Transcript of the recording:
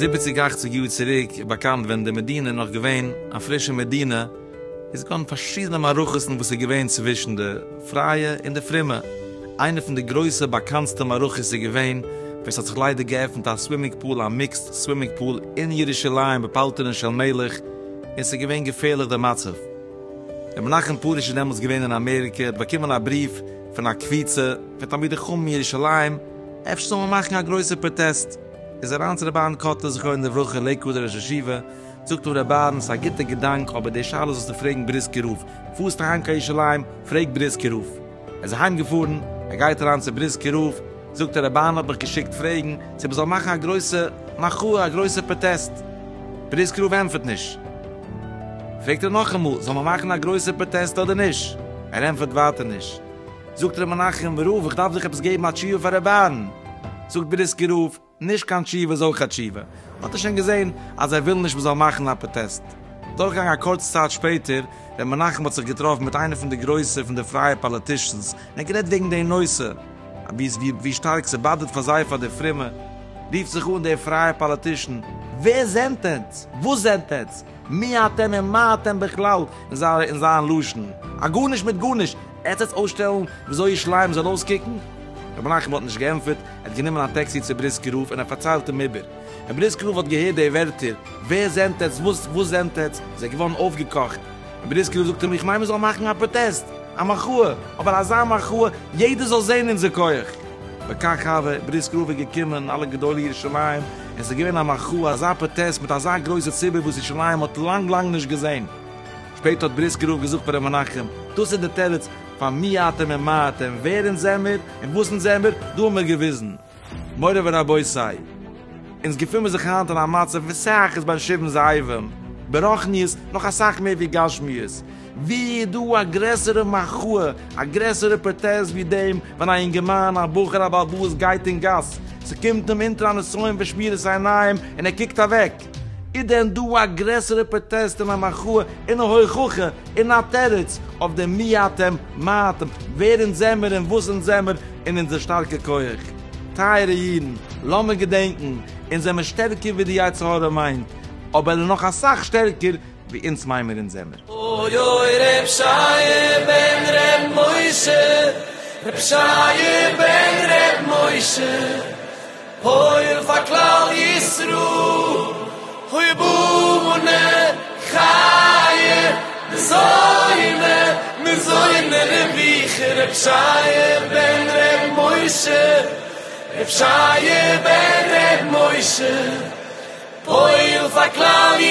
זיבעציג אכציג יאר צוריק איז באקאנט ווען די מדינה איז נאך געווען א פרישע מדינה איז געווארן פארשידענע מערכות'ן וואס איז געווען צווישן די פרייע און די פרומע, איינע פון די גרויסע באקאנטסטע מערכות איז געווען ווען ס'האט זיך ליידער געעפנט א swimming pool א mixed swimming pool אין ירושלים בפלטרין של מלך און ס'איז געווען געפערליך די מצב. ר' מנחם פרוש איז דעמאלטס געווען אין אמעריקע האט באקומען א בריוו פון א קבוצה פון תלמידי חכמים אין ירושלים אפשר זאל מען מאכן א גרויסע פראטעסט, איז אריין צו רבי אהרן קאטלער זכרונו לברכה לעיקוואדער ראש ישיבה, זאגט אים רבי אהרן ס'איז א גוטע געדאנק אבער די שאלה זאלסטו פרעגן בריסקער רב, פארסט אהיים קיין ירושלים פרעג בריסקער רב. ער איז אהיים געפארן, ער גייט אריין צו בריסקער רב, זאגט ער רבי אהרן האט מיך געשיקט פרעגן צו מ'זאל מאכן א גרויסע מחאה א גרויסע פראטעסט, בריסקער רב ענטפערט נישט. פרעגט ער נאכאמאל זאל מען מאכן א גרויסע פראטעסט אדער נישט? ער ענטפערט ווייטער נישט. זאגט ר' מנחם רב איך דארף דאך עפעס געבן א תשובה פאר רבי אהרן. זאגט בריסקער רב, נישט קיין תשובה איז אויך א תשובה. האט ער שוין געזען אז זיי ווילן נישט מ'זאל מאכן א פראטעסט. דורכגעגאנגען א קורצע צייט שפעטער, ר' מנחם האט זיך געטראפן מיט איינער פון די גרויסע פון די פרייע politicians, און ער האט גערעדט וועגן די נושא, ווי ווי שטארק ס'באדערט פאר זיי פאר די פרומע. רופט זיך אן דער פרייע politician, ווער זענט עטץ? וואס זענט עטץ? מי אתם ומה אתם בכלל אין זיין לשון. א גארנישט מיט גארנישט, עטץ עטץ אויסשטעלן וויאזוי ירושלים זאל אויסקוקן? רבי מנחם האט נישט געענטפערט, ער האט גענומען א טעקסי צו בריסקער רב און ער פארציילט אים איבער. ווען בריסקער רב האט געהערט די ווערטער, ווער זענט עטץ, וואס וואס זענט עטץ, איז ער געווארן אויפגעקאכט. און בריסקער רב זאגט אים, איך מיין מען זאל מאכן א פראטעסט, א מחאה, אבער אזא מחאה, יעדער זאל זען אונזער כח. וכך הווה, בריסקער רב איז געקומען, אלע גדולי ירושלים, און עס איז געווען א מחאה, אזא פראטעסט מיט אזא גרויסע ציבור וואס ירושלים האט לאנג לאנג נישט געזען. שפעטער האט בריסקער רב געזאגט פאר ר' מנחם, דאס איז די תירוץ פאר מי אתם ומה אתם, ווער אונז זעמיר און וואס אונז זעמיר, דא האבן מיר געוויזן. מורי ורבותי, אונז געפין מיר זיך היינט אין א מצב ווי סאך איז בין שבעים זאבים, ברוחניות נאך אסאך מער ווי גשמיות, ווי איז דא א גרעסערע מחאה, א גרעסערע פראטעסט ווי דעם ווען א אינגערמאן, א בחור, א בעל בית גייט אין גאס, ס'קומט אים אונטער א נסיון ושמירת עיניים און ער קוקט אוועק. איז דען דא א גרעסערע פראטעסט און א מחאה און א הוכחה און א תירוץ אויף דעם מי אתם מה אתם, ווער אונז זעמיר און וואס אונז זעמיר און אונזער שטארקע כח? טייערע אידן, לאמיר געדענקן, אונז זעמיר שטערקער ווי די יצר הרע מיינט, אבער נאך אסאך שטערקער ווי אונז מיין מיר אונז זעמיר. אוי אוי ר' שייע בן ר' משה, ר' שייע בן ר' משה, פועל פאר כלל ישראל, אוי בונה חיי מזוני מזוני רוויחי ר' שייע בן ר' משה, ר' שייע בן ר' משה, פועל פאר כלל.